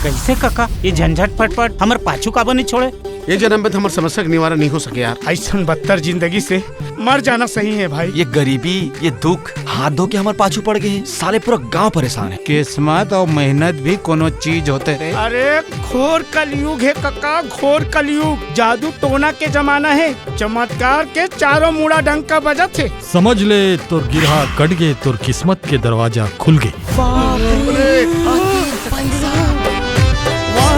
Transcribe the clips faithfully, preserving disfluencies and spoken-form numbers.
कैसे कका, ये झंझट फटफट हमर पाछू काबर नहीं छोड़े? ये जन्म में तो हमर समस्या के निवारण नहीं हो सके यार। ऐसन बदतर जिंदगी से मर जाना सही है भाई। ये गरीबी, ये दुख हाथ धो के हमर पाछू पड़ गए हैं। साले पूरा गांव परेशान है। किस्मत और मेहनत भी कोनो चीज होते रे। अरे घोर कलयुग है कका, घोर कलयुग। जादू टोना के जमाना है, चमत्कार के चारों मुड़ा डंका बजत है। समझ ले, तोर गिरहा कट गे, तोर किस्मत के दरवाजा खुल गे। वाह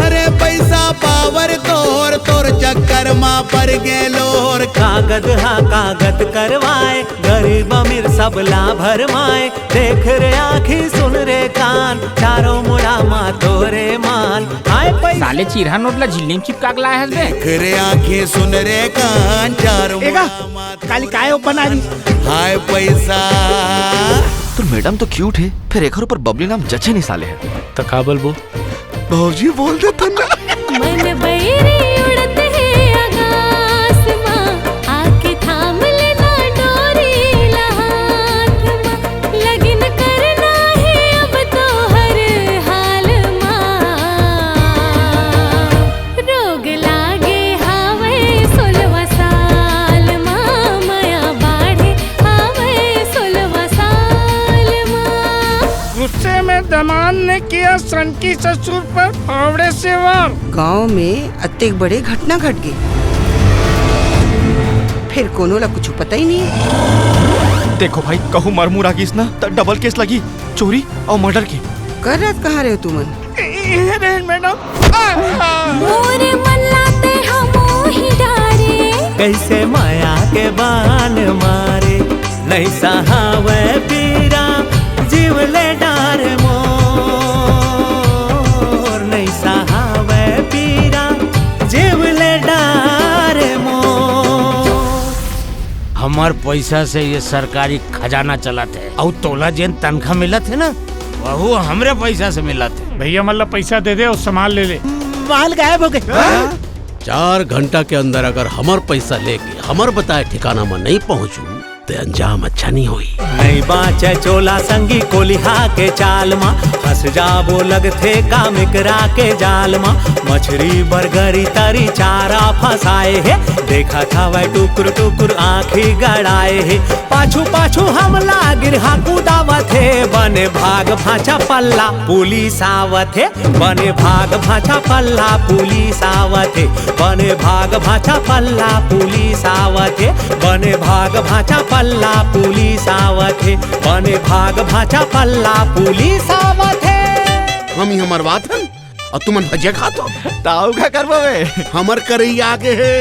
रे पैसा पावर तोर, तोर चक्कर मा पर गे लोर। कागद हा कागद करवाए, गरीब अमीर सबला भरमाए। देख रे आँखी सुन रे कान, चारों मुड़ा मा तोरे मान। हाय पैसा साले चिरहा नोट ला झिल्ली में चिपका के लाए हस बे। देख रे आँखी सुन रे कान, चारों एगा, मुड़ा मा काली काय ओपन आ रही? हाय पैसा। तो मैडम तो क्यूट है, फिर एकर ऊपर बबली नाम जचे नहीं साले है। त का बोलबो? भौजी बोल दे तन्ना। मन बैरी उड़त हे आकाश मा, आके थाम लेना डोरी ला हाथ मा। लगिन करना हे अब तो हर हाल मा। रोग लागे हावै सोलवा साल मा, मया बाढ़े हावै सोलवा साल मा। गुस्से में दामाद ने किया सनकी ससुर पर फावड़े से वार। गांव में अतेक बड़े घटना घट गए, फिर कोनो ला कुछ पता ही नहीं है। देखो भाई, कहूँ मर मुरा गिस ना, त डबल केस लगी, चोरी और मर्डर के। कर रात कहाँ रहे हो तुमन? ए, ए, रहन मैडम। मोरे मन लाते हमो ही डारे। कैसे माया के बान मारे, नहीं सहावे पीरा जीव ले डार मोर, नहीं सहावे पीरा जीव ले डार मोर। हमार पैसा से ये सरकारी खजाना चलत है, और तोला जेन तनखा मिलत है ना, वहू हमरे पैसा से मिलत है। भैया मन ला पैसा दे दे और सामान ले ले। माल गायब हो गए। चार घंटा के अंदर अगर हमर पैसा लेके हमर बताए ठिकाना में नहीं पहुंचू, ते अंजाम अच्छा नहीं होई। नहीं बाचे चोला संगी कोलिहा के चाल मा, फंस जाबो लगथे काम एकरा के जाल मा। मछरी बरगरी तरी चारा फंसाए हे, देखत हवै टुकुर टुकुर आँखी गड़ाए हे। पाछू पाछू हमला गिरहा कुदावत हे, बने भाग भांचा पल्ला पुलिस आवत हे। बने भाग भांचा पल्ला पुलिस आवत हे, बने भाग भांचा पल्ला पुलिस आवत हे, बने भाग भांचा पल्ला पुलिस आवत हे, बने भाग भांचा पल्ला पुलिस आवत हे। हम ही हमर बात हन और तुमन भजिया खात हो। ताऊ का करबो बे? हमर करैया आगे है।